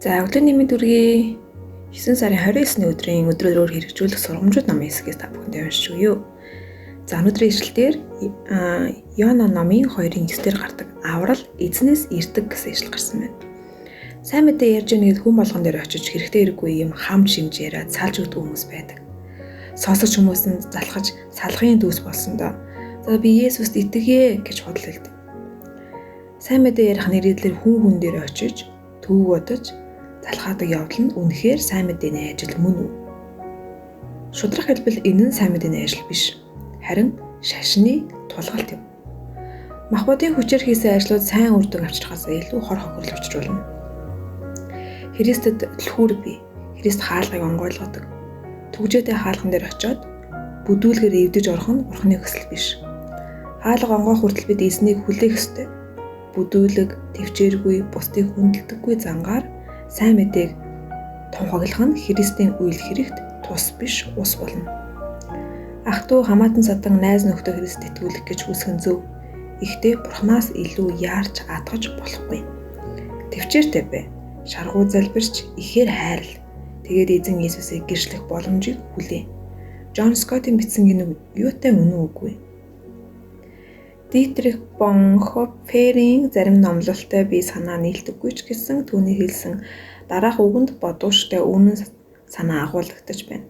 За өглөөний мэнд үргэе. 9 сарын 29-ний өдрийн өдрөөр хэрэгжүүлэх сургамжууд номын хэсгээс та бүхэндээ уншиж өгье. За өнөөдрийн ишлэл дээр Иоанн номын 2-ын 9 дээр гардаг аврал эзнээс ирдэг гэсэн ишлэл гарсан байна. Сайн мэдээ ярьж байгаа нэгэд хүн болгон дээр очиж хэрэгтэй хэрэггүй юм хам шимж яриад салж өгдөг хүмүүс байдаг. Сонсогч хүмүүс нь залхаж салгын дүүс болсондоо за би Есүст итгэе гэж худал хэлдэг. Сайн мэдээ ярих нэрийдлэр хүн хүн дээр очиж төв бодож залхаадаг явдал нь үнэхээр сайн мэдээний ажил мөн үү? Шударга хэлбэл энэ нь сайн мэдээний ажил биш. Харин шашны тулгалт юм. Махбодын хүчээр хийсэн ажлууд сайн үр дүн авчрахаас илүү хор хохирол учруулна. Христэд түлхүүр бий. Христ хаалгыг онгойлгодог. Түгжээтэй хаалган дээр очиод бүдүүлгээр эвдэж орох нь Бурхны хүсэл биш. Хаалга онгоох хүртэл бид эзнийг хүлээх ёстой. Бүдүүлэг, төвчээргүй, бусдыг хүндэлдэггүй зангаар сайн мэдээг тунхаглах нь Христийн үйл хэрэгт тус биш ус болно. Ах トゥ хамаатан садан найз нөхдөд Христ итгүүлэх гэж хүсэх нь зөв. Гэхдээ Бурханаас илүү яарч атгаж болохгүй. Төвчээртэй бай. Шаргуу залбирч ихээр хайрл. Тэгээд эзэн Иесусыг гэрчлэх боломжийг хүлээ. Джон Скоттын бичсэн энэ үг юутай үнэн үгүй. Дитрих Бонхофферийн зарим номлолтой би санаа нийлдэггүй ч гэсэн түүний хэлсэн дараах үгэнд бодууштай үнэн санаа агуулгадаж байна.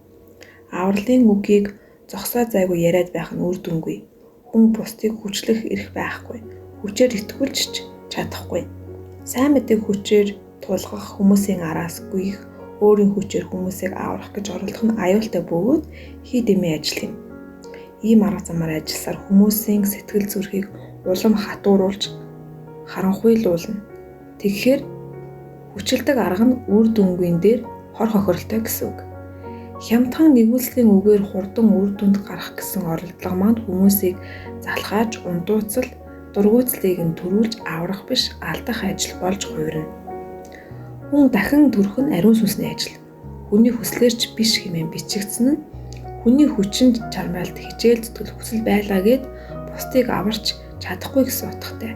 Авралын үгийг зогсоо зайгүй яриад байх нь үр дүнгүй. Хүн бусдыг хүчлэх эрх байхгүй. Хүчээр итгүүлж ч чадахгүй. Сайн мэдээг хүчээр тулгах хүмүүсийн араас гүйх, өөрийн хүчээр хүмүүсийг аврах гэж оролдох нь аюултай бөгөөд хий дэмий ажил юм. Ийм арга замаар ажилласаар хүмүүсийн сэтгэл зүрхийг улам хатууруулж харанхуйлуулна. Тэгэхээр хүчилдэг арга нь үр дүнгийн дээр хор хохиролтой гэсэн үг. Хямдхан нэгүүлслийн үгээр хурдан үр дүнд гарах гэсэн оролдлого маань хүмүүсийг залхааж унтууцал, дургуйцлыг нь төрүүлж аврах биш алдах ажил болж хувирна. Хүн дахин төрөх нь ариун сүнсний ажил. Хүний хүслээр ч биш хэмээн бичигдсэн нь хүний хүчин чармайлт хичээл зүтгэл хүсэл байлаа гэд бусдыг аварч чадахгүй гэсэн утгатай.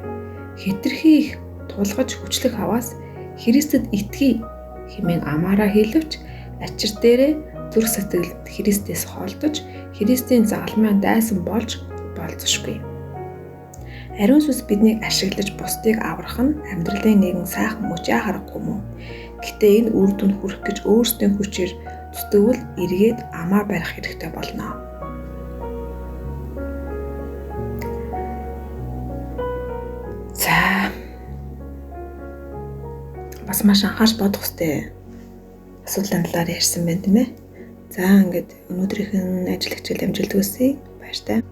Хэтэрхий их тулгаж хүчлэх аваас Христэд итгэе хэмээн амаараа хэлвч ачир дээрээ зүрх сэтгэлд Христээс холдож Христийн загалмайн дайсан болж болзошгүй. Ариун сүнс биднийг ашиглаж бусдыг аврах нь амьдралын нэгэн сайхан мөч яа харахгүй мөн. Гэтэ энэ үр дүнд хүрэх гэж өөрсдийн хүчээр зүтгэвэл эргээд амаа барих хэрэгтэй болно. За бас маш анхаарч бодох хэрэгтэй асуудлын талаар ярьсан байна тийм ээ. За ингээд өнөөдрийнх нь ажил хичээл амжилт хүсье. Баяртай.